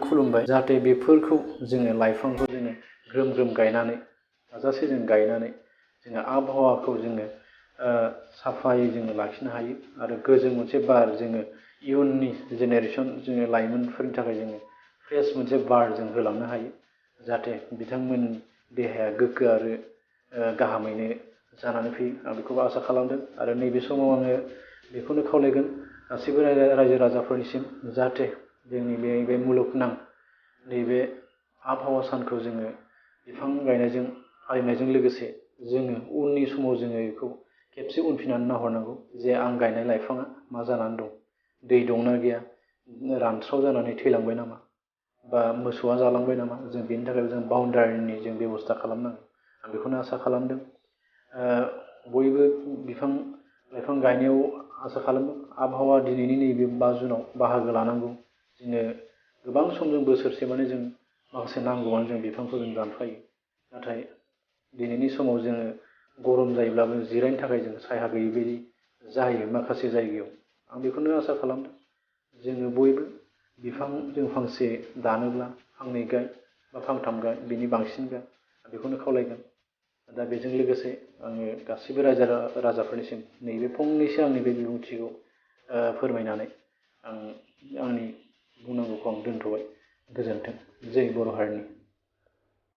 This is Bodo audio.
खुलुमबाय जाहाथे बेफोरखौ जोङो लाइफांखौ जोङो ग्रोम ग्रोम गायनानै हाजासे जों गायनानै जोङो आबहावाखौ जोङो साफायै जोङो लाखिनो हायो आरो गोजों मोनसे बार जोङो इयुननि जेनेरेसन जोङो लाइमोनफोरनि थाखाय जोङो फ्रेश मोनसे बार जों होलांनो हायो जाहाथे बिथांमोननि देहाया गोग्गो आरो गाहामैनो जानानै फैयो आं बेखौबो आसा खालामदों आरो नैबे समाव आङो बेखौनो खावलायगोन गासैबो रायजो राजाफोरनिसिम जाहाथे जोंनि बे मुलुगनां नैबे आबहावा सानखौ जोङो बिफां गायनायजों फालिनायजों लोगोसे जोङो उननि समाव जोङो बेखौ खेबसे उनफिननानै नाहरनांगौ जे आं गायनाय लाइफाङा मा जानानै दं दै दंना गैया रानस्राव जानानै थैलांबाय नामा बा मोसौआ जालांबाय नामा जों बेनि थाखाय जों बाउन्डारिनि जों बेब'स्था खालामनांगौ आं बेखौनो आसा खालामदों बयबो बिफां लाइफां गायनायाव आसा खालामो आबहावा दिनैनि नैबे 5 जुनाव बाहागो लानांगौ जोङो गोबां सम जों बोसोरसे माने जों माखासे नांगौआनो जों बिफांखौ जों दानफायो नाथाय दिनैनि समाव जोङो गरम जायोब्लाबो जिरायनो थाखाय जों साया गैयै बायदि जायो माखासे जायगायाव आं बेखौनो आसा खालामदों जोङो बयबो बिफां जों फांसे दानोब्ला फांनै गाय बा फांथाम गाय बिनि बांसिन गाय बेखौनो खावलायगोन दा बेजों लोगोसे आङो गासैबो राजाफोरनिसिम नैबे फंनैसो आंनि बे बिबुंथिखौ फोरमायनानै आं आंनि बुंनांगौखौ आं दोनथ'बाय गोजोन्थों जै बर' हारिनि